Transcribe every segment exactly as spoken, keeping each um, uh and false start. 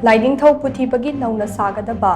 ꯂꯥꯏꯅꯤꯡꯊꯧ ꯄꯨꯊꯤꯕꯒꯤ ꯅꯧꯅ ꯁꯥꯒꯗꯕ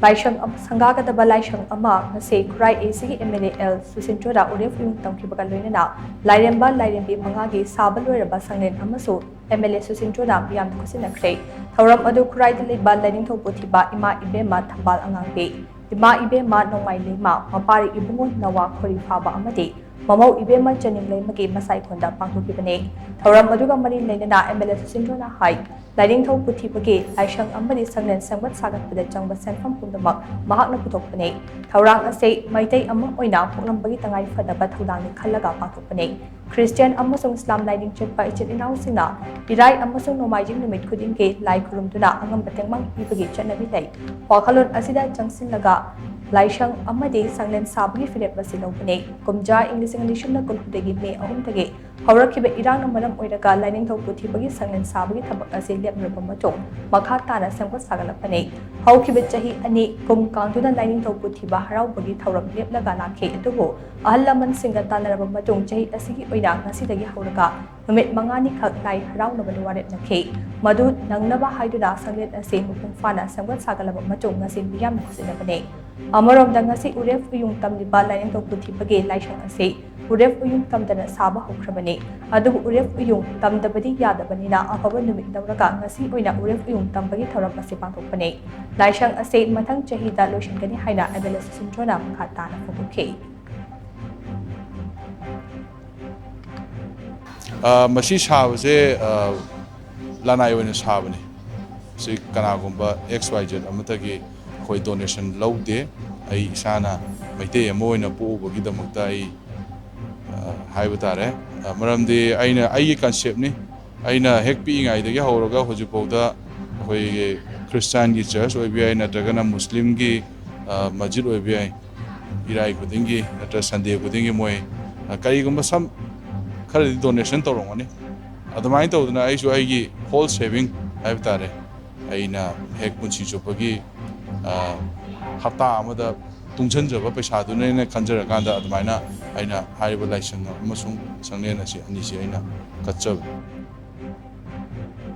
ꯂꯥꯏꯁꯪ ꯑꯃ, ꯁꯪꯒꯥꯒꯗꯕ ꯂꯥꯏꯁꯪ ꯑꯃ ꯉꯁꯤ ꯈꯨꯔꯥꯏ ꯑꯦꯁꯤꯒꯤ ꯑꯦꯝ ꯑꯦꯜ ꯑꯦ ꯑꯦꯜ ꯁꯨꯁꯤꯟꯗ꯭ꯔꯣꯅ ꯎꯔꯦꯞ ꯎꯌꯨꯡ ꯇꯝꯈꯤꯕꯒ ꯂꯣꯏꯅꯅ ꯂꯥꯏꯔꯦꯝꯕ ꯂꯥꯏꯔꯦꯝꯕꯤ ꯃꯉꯥꯒꯤ ꯁꯥꯕ ꯂꯣꯏꯔꯕ ꯁꯪꯂꯦꯟ ꯑꯃꯁꯨ ꯑꯦꯝ ꯑꯦꯜ ꯑꯦ ꯁꯨꯁꯤꯟꯗ꯭ꯔꯣꯅ ꯃꯤꯌꯥꯝꯗ ꯈꯨꯠꯁꯤꯟꯅꯈ꯭ꯔꯦ꯫ ꯊꯧꯔꯝ ꯑꯗꯨ ꯈꯨꯔꯥꯏꯗ ꯂꯩꯕ ꯂꯥꯏꯅꯤꯡꯊꯧ ꯄꯨꯊꯤꯕ ꯏꯃꯥ ꯏꯕꯦꯝꯃ ꯊꯝꯕꯥꯜ ꯑꯉꯥꯡꯕꯤ, ꯏꯃꯥ ꯏꯕꯦꯝꯃ ꯅꯣꯡꯃꯥꯏ ꯂꯩꯃ, ꯃꯄꯥꯔꯤ ꯏꯕꯨꯡꯉꯣ ꯅꯋꯥ ꯈꯣꯔꯤ ꯐꯥꯕ ꯑꯃꯗꯤ ꯃꯃꯧ ꯏꯕꯦꯝꯃ ꯆꯅꯤꯡꯂꯩꯃꯒꯤ ꯃꯁꯥꯏꯈꯣꯟꯗ ꯄꯥꯡꯊꯣꯛꯈꯤꯕꯅꯤ꯫ ꯊꯧꯔꯝ ꯑꯗꯨꯒ ꯃꯔꯤ ꯂꯩꯅꯅ ꯑꯦꯝ ꯑꯦꯜ ꯑꯦ ꯁꯨꯁꯤꯟꯗ꯭ꯔꯣꯅ ꯍꯥꯏ, ꯂꯥꯏꯅꯤꯡꯊꯧ ꯄꯨꯊꯤꯕꯒꯤ ꯂꯥꯏꯁꯪ ꯑꯃꯗꯤ ꯁꯪꯂꯦꯟ ꯁꯦꯝꯒꯠ ꯁꯥꯒꯠꯄꯗ ꯆꯪꯕ ꯁꯦꯟꯐꯝ ꯄꯨꯝꯅꯃꯛ ꯃꯍꯥꯛꯅ ꯄꯨꯊꯣꯛꯄꯅꯤ꯫ ꯊꯧꯔꯥꯡ ꯑꯁꯤ ꯃꯩꯇꯩ ꯑꯃ ꯑꯣꯏꯅ ꯄꯣꯛꯂꯝꯕꯒꯤ ꯇꯉꯥꯏ ꯐꯗꯕ ꯊꯧꯗꯥꯡꯅꯤ ꯈꯜꯂꯒ ꯄꯥꯡꯊꯣꯛꯄꯅꯤ꯫ ꯈ꯭ꯔꯤꯁꯇꯤꯌꯥꯟ ꯑꯃꯁꯨꯡ ꯏꯁꯂꯥꯝ ꯂꯥꯏꯅꯤꯡ ꯆꯠꯄ ꯏꯆꯤꯜ ꯏꯅꯥꯎꯁꯤꯡꯅ ꯏꯔꯥꯏ ꯑꯃꯁꯨꯡ ꯅꯣꯡꯃꯥꯏꯖꯤꯡ ꯅꯨꯃꯤꯠ ꯈꯨꯗꯤꯡꯒꯤ ꯂꯥꯏ ꯈꯨꯔꯨꯝꯗꯨꯅ ꯑꯉꯝꯕ ꯇꯦꯡꯕꯥꯡ ꯄꯤꯕꯒꯤ ꯆꯠꯅꯕꯤ ꯂꯩ꯫ ꯋꯥꯈꯜꯂꯣꯟ ꯑꯁꯤꯗ ꯆꯪꯁꯤꯜꯂꯒ ꯂꯥꯏꯁꯪ ꯑꯃꯗꯤ ꯁꯪꯂꯦꯟ ꯁꯥꯕꯒꯤ ꯐꯤꯔꯦꯞ ꯑꯁꯤ ꯂꯧꯕꯅꯤ꯫ ꯀꯨꯝꯖꯥ ꯏꯪ ꯂꯤꯁꯤꯡ ꯑꯅꯤ ꯁꯨꯞꯅ ꯀꯨꯟꯍꯨꯝꯗꯣꯏꯒꯤ ꯃꯦ ꯑꯍꯨꯝꯗꯒꯤ ꯍꯧꯔꯛꯈꯤꯕ ꯏꯔꯥꯡꯅ ꯃꯔꯝ ꯑꯣꯏꯔꯒ ꯂꯥꯏꯅꯤꯡꯊꯧ ꯄꯨꯊꯤꯕꯒꯤ ꯁꯪꯂꯦꯟ ꯁꯥꯕꯒꯤ ꯊꯕꯛ ꯑꯁꯤ ꯂꯦꯞꯂꯨꯔꯕ ꯃꯇꯨꯡ ꯃꯈꯥ ꯇꯥꯅ ꯁꯦꯝꯒꯠ ꯁꯥꯒꯠꯂꯛꯄꯅꯤ꯫ ꯍꯧꯈꯤꯕ ꯆꯍꯤ ꯑꯅꯤ ꯀꯨꯝ ꯀꯥꯡꯗꯨꯅ ꯂꯥꯏꯅꯤꯡꯊꯧ ꯄꯨꯊꯤꯕ ꯍꯔꯥꯎꯕꯒꯤ ꯊꯧꯔꯝ ꯂꯦꯞꯂꯒ ꯂꯥꯛꯈꯤ, ꯑꯗꯨꯕꯨ ꯑꯍꯜ ꯂꯃꯟꯁꯤꯡꯒ ꯇꯥꯟꯅꯔꯕ ꯃꯇꯨꯡ ꯆꯍꯤ ꯑꯁꯤꯒꯤ ꯑꯣꯏꯅ ꯉꯁꯤꯗꯒꯤ ꯍꯧꯔꯒ ꯅꯨꯃꯤꯠ ꯃꯉꯥꯅꯤꯈꯛ ꯂꯥꯏ ꯍꯔꯥꯎꯅꯕ ꯋꯥꯔꯦꯞꯅꯈꯤ꯫ ꯃꯗꯨ ꯅꯪꯅꯕ ꯍꯥꯏꯗꯨꯅ ꯁꯪꯂꯦꯟ ꯑꯁꯤ ꯃꯄꯨꯡ ꯐꯥꯅ ꯁꯦꯝꯒꯠ ꯁꯥꯒꯠꯂꯕ ꯃꯇꯨꯡ ꯉꯁꯤ ꯃꯤꯌꯥꯝꯅ ꯈꯨꯠꯁꯤꯟꯅꯕꯅꯤ꯫ ꯑꯃꯔꯣꯝꯗ ꯉꯁꯤ ꯎꯔꯦꯞ ꯎꯌꯨꯡ ꯇꯝꯂꯤꯕ ꯂꯥꯏꯅꯤꯡꯊꯧ ꯄꯨꯊꯤꯕꯒꯤ ꯂꯥꯏꯁꯪ ꯑꯁꯤ ꯎꯔꯦꯞ ꯎꯌꯨꯡ ꯇꯝꯗꯅ ꯁꯥꯕ ꯍꯧꯈ꯭ꯔꯕꯅꯤ꯫ ꯑꯗꯨꯕꯨ ꯎꯔꯦꯞ ꯎꯌꯨꯡ ꯇꯝꯗꯕꯗꯤ ꯌꯥꯗꯕꯅꯤꯅ ꯑꯐꯕ ꯅꯨꯃꯤꯠ ꯂꯧꯔꯒ ꯉꯁꯤ ꯑꯣꯏꯅ ꯎꯔꯦꯞ ꯎꯌꯨꯡ ꯇꯝꯕꯒꯤ ꯊꯧꯔꯝ ꯑꯁꯤ ꯄꯥꯡꯊꯣꯛꯄꯅꯤ꯫ ꯂꯥꯏꯁꯪ ꯑꯁꯤ ꯃꯊꯪ ꯆꯍꯤꯗ ꯂꯣꯏꯁꯤꯟꯒꯅꯤ ꯍꯥꯏꯅ ꯑꯦꯝ ꯑꯦꯜ ꯑꯦ ꯁꯨꯁꯤꯟꯗ꯭ꯔꯣꯅ ꯃꯈꯥ ꯇꯥꯅ ꯐꯣꯡꯗꯣꯛꯈꯤ꯫ ꯑ, ꯃꯁꯤ ꯁꯥꯕꯁꯦ, ꯑ, ꯂꯅꯥꯏ ꯑꯣꯏꯅ ꯁꯥꯕꯅꯤ꯫ ꯁꯤ ꯀꯅꯥꯒꯨꯝꯕ ꯑꯦꯛꯁ ꯋꯥꯏ ꯖꯦꯠ ꯑꯃꯠꯇꯒꯤ ꯑꯩꯈꯣꯏ ꯗꯣꯅꯦꯁꯟ ꯂꯧꯗꯦ꯫ ꯑꯩ ꯏꯁꯥꯅ ꯃꯩꯇꯩ ꯑꯃ ꯑꯣꯏꯅ ꯄꯣꯛꯎꯕꯒꯤꯗꯃꯛꯇ ꯑꯩ, ꯑ, ꯍꯥꯏꯕ ꯇꯥꯔꯦ꯫ ꯑ, ꯃꯔꯝꯗꯤ ꯑꯩꯅ, ꯑꯩꯒꯤ ꯀꯟꯁꯦꯞꯅꯤ꯫ ꯑꯩꯅ ꯍꯦꯛ ꯄꯤꯛꯏꯉꯩꯗꯒꯤ ꯍꯧꯔꯒ ꯍꯧꯖꯤꯛꯐꯥꯎꯗ ꯑꯩꯈꯣꯏꯒꯤ ꯈ꯭ꯔꯤꯁꯇꯥꯟꯒꯤ ꯆꯔꯆ ꯑꯣꯏꯕ ꯌꯥꯏ, ꯅꯠꯇ꯭ꯔꯒꯅ ꯃꯨꯁꯂꯤꯝꯒꯤ, ꯑ, ꯃꯁꯖꯤꯗ ꯑꯣꯏꯕ ꯌꯥꯏ, ꯏꯔꯥꯏ ꯈꯨꯗꯤꯡꯒꯤ ꯅꯠꯇ꯭ꯔ ꯁꯟꯗꯦ ꯈꯨꯗꯤꯡꯒꯤ ꯃꯣꯏ, ꯑ, ꯀꯔꯤꯒꯨꯝꯕ ꯁꯝ ꯈꯔꯗꯤ ꯗꯣꯅꯦꯁꯟ ꯇꯧꯔꯝꯒꯅꯤ꯫ ꯑꯗꯨꯃꯥꯏꯅ ꯇꯧꯗꯅ ꯑꯩꯁꯨ ꯑꯩꯒꯤ ꯍꯣꯜ ꯁꯦꯚꯤꯡ ꯍꯥꯏꯕ ꯇꯥꯔꯦ, ꯑꯩꯅ ꯍꯦꯛ ꯄꯨꯟꯁꯤ ꯆꯨꯞꯄꯒꯤ, ꯑ, ꯍꯞꯇꯥ ꯑꯃꯗ ꯇꯨꯡꯁꯤꯟꯖꯕ ꯄꯩꯁꯥꯗꯨꯅ ꯑꯩꯅ ꯈꯟꯖꯔꯀꯥꯟꯗ ꯑꯗꯨꯃꯥꯏꯅ ꯑꯩꯅ ꯍꯥꯏꯔꯤꯕ ꯂꯥꯏꯁꯪ ꯑꯃꯁꯨꯡ ꯁꯪꯂꯦꯟ ꯑꯁꯤ ꯑꯅꯤꯁꯤ ꯑꯩꯅ ꯀꯠꯆꯕꯅꯤ꯫